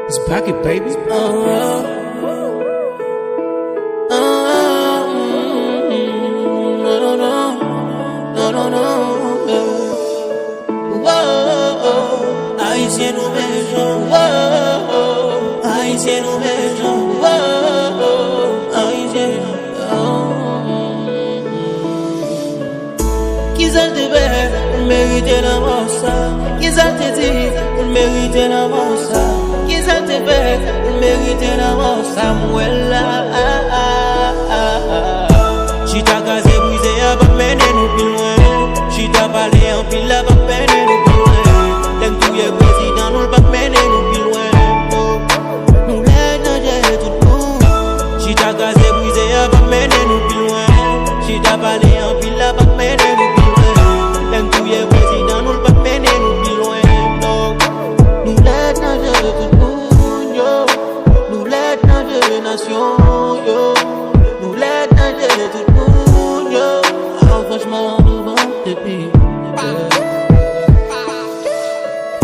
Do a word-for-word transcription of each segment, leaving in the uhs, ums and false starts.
Let's back it, baby. Ayisyen nou bezwen, Ayisyen nou bezwen, Ayisyen. Kisa l te fè pou l merite lanmò sa? Kisa l te di pou l merite lanmò sa? Kisa l te fè pou l merite lanmò sa? M wè l la. Chita kraze brize a p ap mennen nou pi lwen. Chita pale anpil la p ap mennen nou pi lwen. Lè n touye prezidan nou l p ap mennen nou pi lwen. Nou lèd nan jere tout moun. Chita kraze brize a p ap mennen nou pi lwen. Chita pale anpil la p ap mennen nou pi lwen. Lè n touye prezidan nou l p ap mennen nou pi lwen. Non. Nou lèd nan jere tout moun yo. Nou lèd nan jere nasyon yo. Nou lèd nan jere tout moun yo. Aw, franchman, nou vante pi.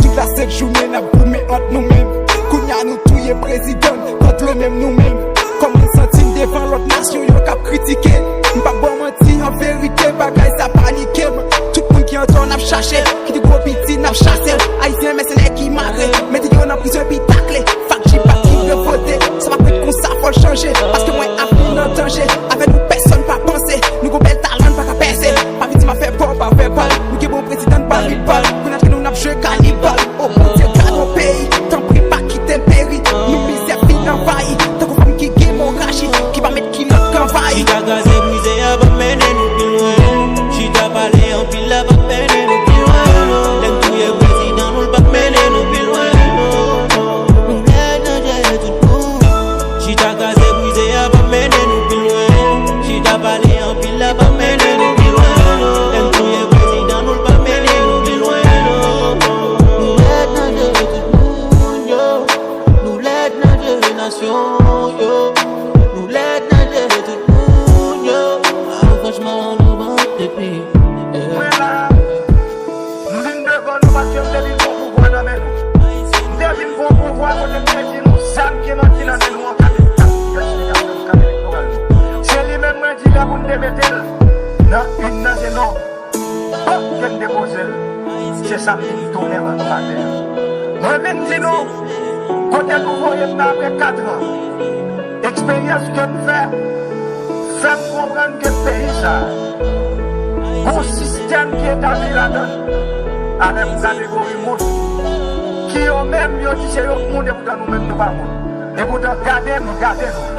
Tout la sent jounen n ap goumen ant nou menm. Kounye a nou touye prezidan, kont li menm nou menm. Kòman n santi n devan lòt nasyon yo k ap kritike? M p ap ba w manti, an verite, bagay sa panike m. Tout moun ki an tò n ap chache, ki te gwo piti n ap chase. Ayisyen mèsenè ki mare, mete yo nan prizon epi takle. Fak G-Pac ki revote, sa p ap ret konsa, fò l chanje. Paske mwen ak nou nan danje, avè nou pèsonn pa panse. Nou gon bèl talan, n pa ka pèse. Pa vin di m ap fè pa w pa vèbal. Nou gen bon prezidan, n pa rit bal. Kounye a nou n ap jwe kanibal. O Bondye, gad yon peyi. Tanpri, pa kite l peri. Nou mizè fin anvayi. Tankou fanm ki gen emoraji, ki pa met kilòt k anvayi. Chita kraze brize a p ap mennen nou pi lwen. Chita pale anpil la p ap mennen nou pi lwen. Lè n touye prezidan nou l p ap mennen nou pi lwen. Nou lèd nan jere tout moun. Chita kraze brize a p ap mennen nou pi lwen. Chita pale anpil la p ap mennen nou pi lwen. Lè n touye prezidan nou l p ap mennen nou pi lwen. Nou lèd nan jere tout moun yo. Nou lèd nan jere nasyon yo. Nou lèd nan jere tout moun yo. Aw, franchman, nou vante pi. Mwen la, m vin devan nou paske m te vin pran pouvwa nan men nou. M te vin pran pouvwa kote m te di nou zam ki nan, ki nan men nou an ka met kat pièce elektoral nou. Se li menm mwen di lè pou n te mete l nan inn nan se non. Pòt ke n depoze l, se sa m vin tounen ban nou atè a. Mwen vin di nou, kote nou voye m nan apre kat an, eksperyans ke m fè, fè m konprann ke peyi sa a, gon sistèm ki etabli ladan l, avèk yon kategori moun, ki yo menm yo di se yo k moun, epoutan nou menm nou pa moun. Epoutan gade nou, gade nou.